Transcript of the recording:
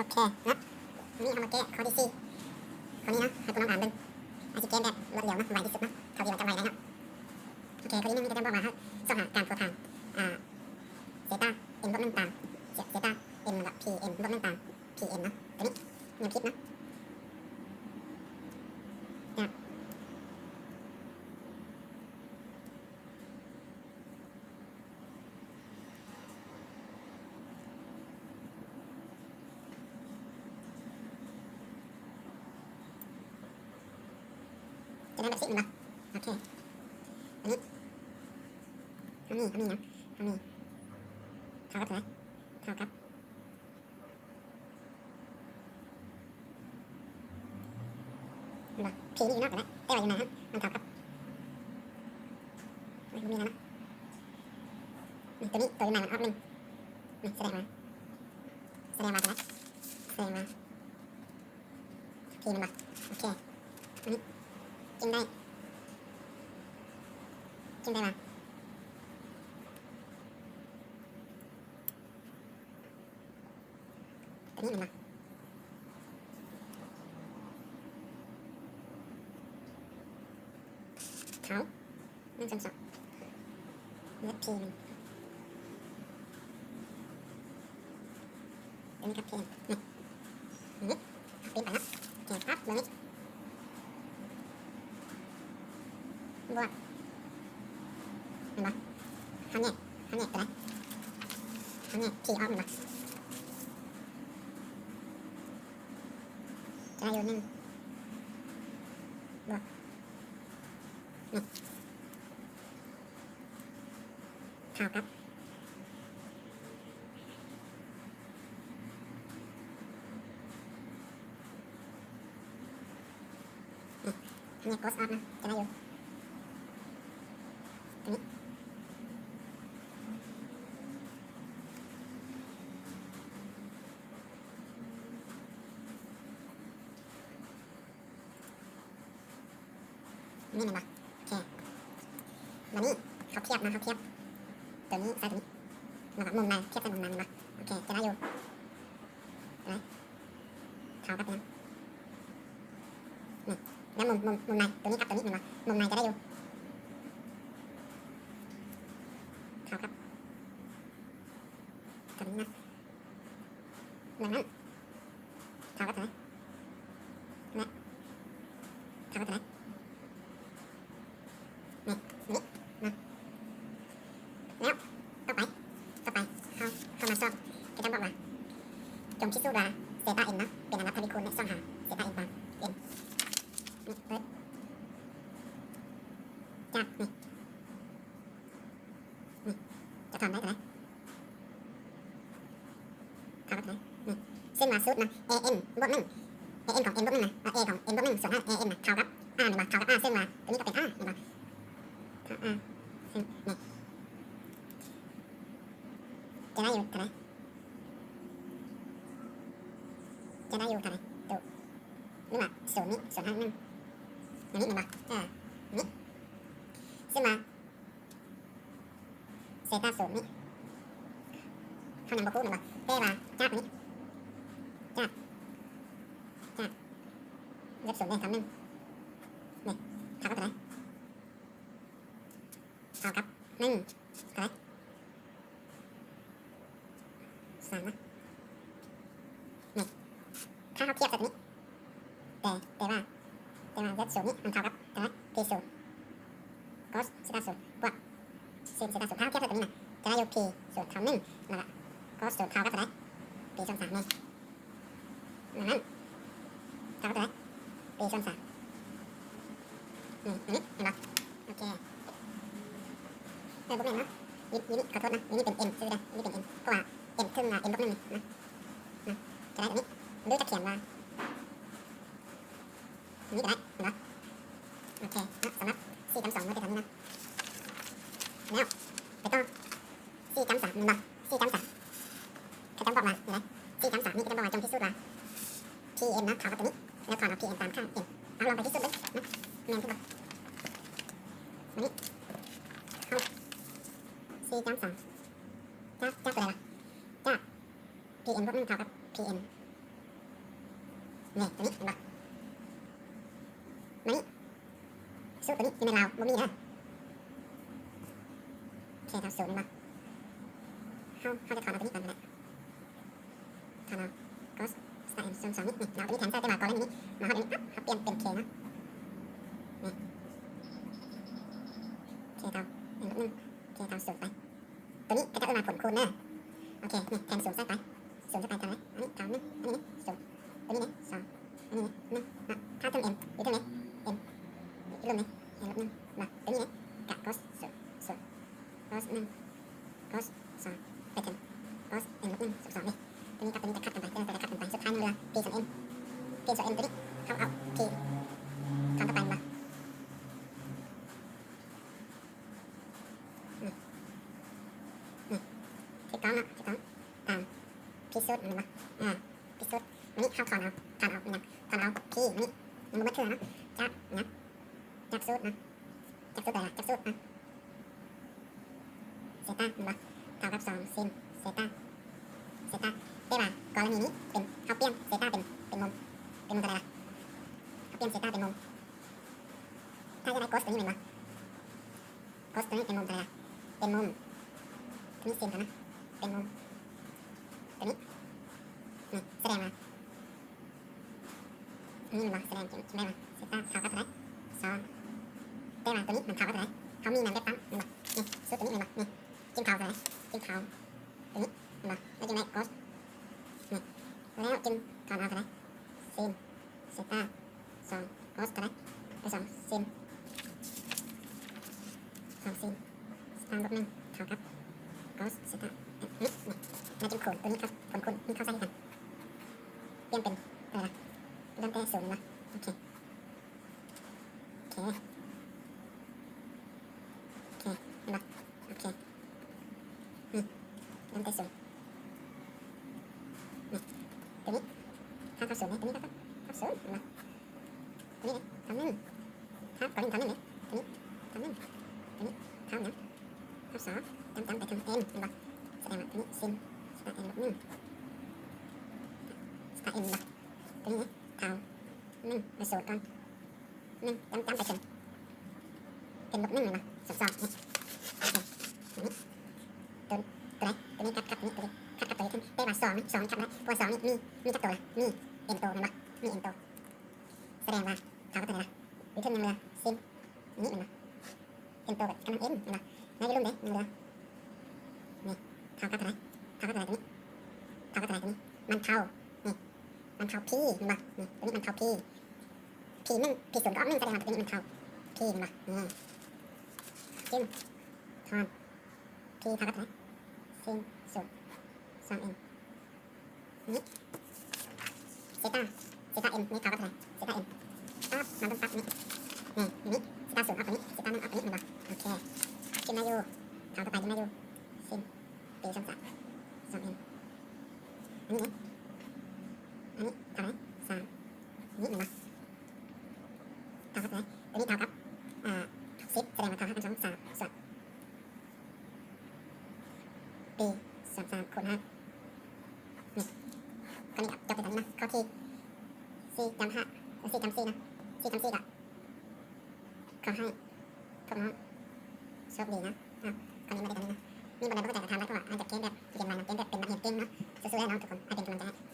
ໂອເຄເນາະ ນີ້ເຮົາມາແກ້ຂໍ້ທີສີ່ ຂໍ້ນີ້ເນາະ ໃຫ້ພວກນ້ອງອ່ານເບິ່ງ. ອາດຊິແກ້ແບບລວດລຽວເນາະ ໄວທີ່ສຸດເນາະ ເທົ່າທີ່ວ່າຈະໄວໄດ້ເນາະ. ໂອເຄ ຂໍ້ທີໜຶ່ງນີ້ກໍຈະບອກວ່າ ເຮົາຊອກຫາການພົວພັນ ອາ ເຊຕາ ເອັນ ບວກໜຶ່ງ ຕາມ ເຊຕາ ເອັນ ແລ້ວກໍ ພີ ເອັນ ບວກໜຶ່ງ ຕາມ ພີ ເອັນ ເນາະ ຕົວນີ້ ແນວຄິດເນາະ. ຈະໄດ້ແບບນີ້ແມ່ນບໍ່? ໂອເຄ ອັນນີ້ ເຮົາມີ ເຮົາມີຫຍັງ? ເຮົາມີ ເທົ່າກັບເທົ່າໃດ? ເທົ່າກັບ ເຫັນບໍ່? ພີນີ້ຢູ່ນອກກໍໄດ້ ແຕ່ວ່າຢູ່ໃນຫັ້ນມັນເທົ່າກັບ ເອີ ບໍ່ມີແລ້ວເນາະ. ນີ້ ຕົວນີ້ ຕົວຢູ່ໃນມັນອອກໜຶ່ງ ນີ້ ສະແດງວ່າ ສະແດງວ່າຕົວໃດ? ສະແດງວ່າ ພີແມ່ນບໍ່? ໂອເຄ ອັນນີ້ຈຶ່ງໄດ້ ຈຶ່ງໄດ້ວ່າ ຕົວນີ້ແມ່ນບໍ່? ເທົ່າ ໜຶ່ງສ່ວນສອງ ເລືອກພີໜຶ່ງ ຕົວນີ້ກັບພີ ນີ້ ນີ້ ເອົາປີ້ນໄປເນາະ ໂອເຄ ປັບ ເບິ່ງນີ້ ບວກ ເຫັນບໍ່? ເຮົາແຍກ ເຮົາແຍກຕົວໃດ? ເຮົາແຍກພີອອກແມ່ນບໍ່? ຈະໄດ້ຢູ່ໜຶ່ງ ບວກ ນີ້ ເທົ່າກັບ ນີ້ ອັນນີ້ cross off ນະ ຈະໄດ້ຢູ່ ຕົວນີ້ ນີ້ແມ່ນບໍ່? ໂອເຄ ບາດນີ້ເຮົາທຽບນະ ເຮົາທຽບຕົວນີ້ໃສ່ຕົວນີ້ ແລ້ວກໍມຸມໃນທຽບໃສ່ມຸມໃນແມ່ນບໍ່? ໂອເຄ ຈະໄດ້ຢູ່ ເທົ່າກັບຫຍັງ? ນີ້ ແລ້ວມຸມ ມຸມ ມຸມໃນຕົວນີ້ກັບຕົວນີ້ແມ່ນບໍ່? ມຸມໃນຈະໄດ້ຢູ່ ເທົ່າກັບຕົວນີ້ນະ ດັ່ງນັ້ນ ເທົ່າກັບເທົ່າໃດ? ແລະ ເທົ່າກັບເທົ່າໃດ? ນີ້ ນີ້ນະ ແລ້ວຕໍ່ໄປ ຕໍ່ໄປເຮົາ ເຮົາມາຊອກ ເຂົາເຈົ້າບອກວ່າ ຈົ່ງພິສູດວ່າເຊຕາເອັນເນາະ ເປັນອັນດັບທະວີຄູນ ແລະ ຊອກຫາເຊຕາເອັນຕາມເອັນ ນີ້ເປີດ ຈາກນີ້ ນີ້ ຈະຖອນໄດ້ເທົ່າໃດ? ເທົ່າກັບເທົ່າໃດ? ນີ້ ເຊັ່ນວ່າສູດນະ ເອເອັນບວກໜຶ່ງ ເອເອັນຂອງເອັນບວກໜຶ່ງນະ ເອຂອງເອັນບວກໜຶ່ງສ່ວນໃຫ້ເອເອັນນະ ເທົ່າກັບ ອາ ແມ່ນບໍ່? ເທົ່າກັບ ອາ ເຊັ່ນວ່າຕົວນີ້ກໍເປັນ ອາ ແມ່ນບໍ່? ເທົ່າ ອາ ເຊັ່ນນີ້ ຈະໄດ້ຢູ່ເທົ່າໃດ? ຈະໄດ້ຢູ່ເທົ່າໃດ? ໂຕ ຫຼືວ່າສູນນີ້ ສູນໃຫ້ໜຶ່ງ ອັນນີ້ແມ່ນບໍ່? ເອີ ນີ້ ເຊັ່ນວ່າ ເຊຕາສູນນີ້ ເຮົາຍັງບໍ່ຮູ້ແມ່ນບໍ່? ແຕ່ວ່າຈາກນີ້ ຈາກ ຈາກ ເລັບສູນເດ້ ຄຳໜຶ່ງ ນີ້ ເທົ່າກັບເທົ່າໃດ? ເທົ່າກັບໜຶ່ງ ເທົ່າໃດ? ສາມນະ ນີ້ ຖ້າເຮົາທຽບໃສ່ຕົວນີ້ ແຕ່ ແຕ່ວ່າ ແຕ່ວ່າ ເຊັດສູນນີ້ມັນເທົ່າກັບຕົວນັ້ນ ພີສູນ ໂຄສເຊຕາສູນ ບວກ ຊິນເຊຕາສູນ ຖ້າເຮົາທຽບໃສ່ຕົວນີ້ນະ ຈະໄດ້ຢູ່ພີສູນເທົ່າໜຶ່ງ ແລ້ວກະໂຄສສູນເທົ່າກັບເທົ່າໃດ? ພີສ່ວນສາມນີ້ ດັ່ງນັ້ນ ເທົ່າກັບເທົ່າໃດ? ພີສ່ວນສາມ ນີ້ ອັນນີ້ ເຫັນບໍ່? ໂອເຄ ເອີ ບໍ່ແມ່ນເນາະ ຢູ່ ຢູ່ນີ້ ຂໍໂທດນະ ຢູ່ນີ້ເປັນເອັນຊື່ໆ ຢູ່ນີ້ເປັນເອັນ ເພາະວ່າເອັນເທິງ ອາ ເອັນບວກໜຶ່ງນີ້ນະ ນະ ຈະໄດ້ແບບນີ້ ຫຼືຈະຂຽນວ່າ ນີ້ກໍໄດ້ເນາະ ໂອເຄເນາະ ສຳລັບສີ່ກຳສອງ ມັນເປັນແບບນີ້ນະ ແລ້ວໄປຕໍ່ ສີ່ກຳສາມ ແມ່ນບໍ່? ສີ່ກຳສາມ ເຂົາເຈົ້າບອກວ່າ ນີ້ນະ ສີ່ກຳສາມນີ້ ເຂົາເຈົ້າບອກວ່າຈົ່ງພິສູດວ່າ ພີເອັນ ເນາະ ເທົ່າກັບຕົວນີ້ ແລ້ວຖອນເອົາພີເອັນຕາມຂ້າງເອັນ ເອົາລອງໄປພິສູດເບິ່ງເນາະ ແມ່ນຄືບໍ່? ບາດນີ້ ເຮົາ ສີ່ກຳສາມ ຈາກ ຈາກຕົວໃດລະ? ຈາກ ພີເອັນບວກໜຶ່ງເທົ່າກັບພີເອັນ ນີ້ ຕົວນີ້ເຫັນບໍ່? ມານີ້ ສູດຕົວນີ້ທີ່ແມ່ນລາວບໍ່ມີເດີ. ໂອເຄ ເທົ່າສູນແມ່ນບໍ່? ເຮົາ ເຮົາຈະຖອນເອົາຕົວນີ້ກ່ອນກໍໄດ້. ຖອນເອົາ cos ສະຕາ m ສ່ວນສອງນີ້ ນີ້ ລາວຕົວນີ້ແທນໃສ່ ແຕ່ວ່າກໍລະນີນີ້ ມາຮອດອັນນີ້ ປັບ ເຮົາປ່ຽນເປັນ k ເນາະ. ນີ້ k ເທົ່າ m ລົບໜຶ່ງ k ເທົ່າສູນໄປ. ຕົວນີ້ເຂົາເຈົ້າເອີ້ນວ່າຜົນຄູນເດີ. ໂອເຄ ນີ້ແທນສູນໃສ່ໄປ ສູນໃສ່ໄປເທົ່າໃດ? ອັນນີ້ເທົ່າໜຶ່ງ ອັນນີ້ນີ້ສູນ ຕົວນີ້ນີ້ສອງ ອັນນີ້ນີ້ໜຶ່ງເນາະ. ຄ່າເທິງ m ຢູ່ເທິງນີ້ m ອີກລຸ່ມນີ້ m ລົບໜຶ່ງເນາະ. ຕົວນີ້ນີ້ກະ cos ສູນ cos ໜຶ່ງ cos ສອງ ໄປເຖິງ cos m ລົບໜຶ່ງສ່ວນສອງນີ້. ຕົວນີ້ກັບຕົວນີ້ຈະຂັດກັນໄປ ຕົວນີ້ຈະຂັດກັນໄປ ສຸດທ້າຍຍັງເຫຼືອ k ສ່ວນ m, k ສ່ວນ m ຕົວນີ້ເຮົາເອົາ k ຖອນກັບໄປແມ່ນບໍ່? ນີ້ ນີ້ ຖືກຕ້ອງເນາະ ຖືກຕ້ອງ ຕາມທີ່ສູດແມ່ນບໍ່? ອ່າ ທີ່ສຸດ ອັນນີ້ເຮົາຖອນເອົາ ຖອນເອົາຫຍັງ? ຖອນເອົາ k ນີ້ ຍັງບໍ່ໝົດເທື່ອເນາະ ຈາກຫຍັງ? ຈາກສູດເນາະ ຈາກສູດໃດລະ? ຈາກສູດ ອ່າ ເຊຕາແມ່ນບໍ່? ເທົ່າກັບສອງ ຊິນເຊຕາ ເຊຕາ. ແຕ່ວ່າກໍລະນີນີ້ເປັນ ເຮົາປ່ຽນເຊຕາເປັນ ເປັນມຸມ ເປັນມຸມເທົ່າໃດລະ? ເຮົາປ່ຽນເຊຕາເປັນມຸມ ຖ້າຢາກໄດ້ cos ຕົວນີ້ແມ່ນບໍ່? cos ຕົວນີ້ເປັນມຸມເທົ່າໃດລະ? ເປັນມຸມ ຕົວນີ້ຊິນເທົ່ານັ້ນ ເປັນມຸມຕົວນີ້ ນີ້ ສະແດງວ່າ ນີ້ແມ່ນບໍ່? ສະແດງ ຈຶ່ງໄດ້ວ່າເຊຕາເທົ່າກັບເທົ່າໃດ? ສອງ. ແຕ່ວ່າຕົວນີ້ມັນເທົ່າກັບເທົ່າໃດ? ເຮົາມີແມ່ນແບບຕັ້ງແມ່ນບໍ່? ນີ້ ສູດຕົວນີ້ແມ່ນບໍ່? ນີ້ ຈຶ່ງເທົ່າເທົ່າໃດ? ຈຶ່ງເທົ່າຕົວນີ້ແມ່ນບໍ່? ແລ້ວຈຶ່ງໄດ້ cos ນີ້ ແລ້ວຈຶ່ງຖອນເອົາເທົ່າໃດ? ຊິນເຊຕາ ສອງ cos ເທົ່າໃດ? ເອີ ສອງ ຊິນ ສອງ ຊິນເຊຕາ ລົບໜຶ່ງ ເທົ່າກັບ cos ເຊຕາ ນີ້ ນີ້ ແລ້ວຈຶ່ງຄູນຕົວນີ້ ຄູນ ຄູນ ນີ້ເຂົ້າໃສ່ກັນ ປ່ຽນເປັນເທົ່າໃດ? ເລີ່ມແຕ່ສູນເນາະ. ໂອເຄ ໂອເຄ ໂອເຄ ເຫັນບໍ່? ໂອເຄ ນີ້ ເລີ່ມແຕ່ສູນ ນີ້ ຕົວນີ້ ຖ້າເທົ່າສູນເດ້ ຕົວນີ້ກໍເທົ່າສູນ ເຫັນບໍ່? ຕົວນີ້ເດ້ ເທົ່າໜຶ່ງ ຖ້າກໍເທົ່າໜຶ່ງເດ້ ຕົວນີ້ເທົ່າໜຶ່ງ ຕົວນີ້ເທົ່າຫຍັງ? ເທົ່າສອງ ຕາມໆໄປເຖິງ m ເຫັນບໍ່? ສະແດງວ່າຕົວນີ້ຊິນ ສະຕາ m ລົບໜຶ່ງ ສະຕາ m ເຫັນບໍ່? ຕົວນີ້ເທົ່າໜຶ່ງ ເອົາສູນກ່ອນ ໜຶ່ງ ຕາມໆໄປເຖິງ m ລົບໜຶ່ງແມ່ນບໍ່? ສ່ວນສອງ ນີ້ ໂອເຄ ນີ້ ຕົວ ຕົວໃດ? ຕົວນີ້ຂັດກັບຕົວນີ້ ຕົວນີ້ຂັດກັບຕົວຢູ່ເທິງ ແຕ່ວ່າສອງນີ້ ສອງນີ້ຂັດບໍ່ໄດ້ ເພາະວ່າສອງນີ້ມີ ມີຈັກຕົວລະ? ມີ m ໂຕແມ່ນບໍ່? ມີ m ໂຕ ສະແດງວ່າເທົ່າກັບຕົວໃດລະ? ຢູ່ເທິງຍັງເຫຼືອ ຊິນ ນີ້ແມ່ນບໍ່? m ໂຕກັບກຳລັງ m ແມ່ນບໍ່? ໃນວອລລຸ່ມເດ້ ຍັງເຫຼືອ ນີ້ ເທົ່າກັບເທົ່າໃດ? ເທົ່າກັບເທົ່າໃດຕົວນີ້? ເທົ່າກັບເທົ່າໃດຕົວນີ້? ມັນເທົ່າ ນີ້ ມັນເທົ່າ p ແມ່ນບໍ່? ນີ້ ຕົວນີ້ມັນເທົ່າ p p ໜຶ່ງ p ສູນກໍອອກໜຶ່ງ ສະແດງວ່າຕົວນີ້ມັນເທົ່າ p ແມ່ນບໍ່? ນີ້ ຈຶ່ງຖອນ p ເທົ່າກັບເທົ່າໃດ? ຊິນສູນ ສອງ m ນີ້ ເຊຕາ ເຊຕາ m ນີ້ເທົ່າກັບເທົ່າໃດ? ເຊຕາ m ປັບ ມາເບິ່ງປັບນີ້ ນີ້ ນີ້ ເຊຕາສູນອອກຕົວນີ້ ເຊຕາໜຶ່ງອອກຕົວນີ້ ແມ່ນບໍ່? ໂອເຄ ຂຶ້ນມາຢູ່ ເທົ່າກັບໄປ ຂຶ້ນມາຢູ່ ຊິນ p ສ່ວນສາມ ສອງ m ອັນນີ້ເດ້ ອັນນີ້ເທົ່າໃດ? ສາມ ນີ້ແມ່ນບໍ່? ເທົ່າກັບເທົ່າໃດ? ຕົວນີ້ເທົ່າກັບ ອ່າ ສິບ ສະແດງວ່າເທົ່າກັບ ສອງ ສາມ ສ່ວນ p ສ່ວນສາມຄູນຫ້າ ນີ້ ຂໍ້ນີ້ກໍຈົບໄປຕອນນີ້ເນາະ ຂໍ້ທີສີ່ຈຳຫ້າ ເອີ ສີ່ຈຳສີ່ເນາະ ສີ່ຈຳສີ່ກໍຂໍໃຫ້ພວກນ້ອງໂຊກດີເນາະ ເອົາ ຄອມເມັນມາໄດ້ຕອນນີ້ເນາະ ມີບ່ອນໃດບໍ່ເຂົ້າໃຈກໍຖາມໄດ້ ເພາະວ່າອາດຈະເກັ່ງແບບຮຽນໄວເນາະ ເກັ່ງແບບເປັນນັກຮຽນເກັ່ງເນາະ ສູ້ໆເດີນ້ອງທຸກຄົນ ໃຫ້ເປັນກຳລັງໃຈໃຫ້.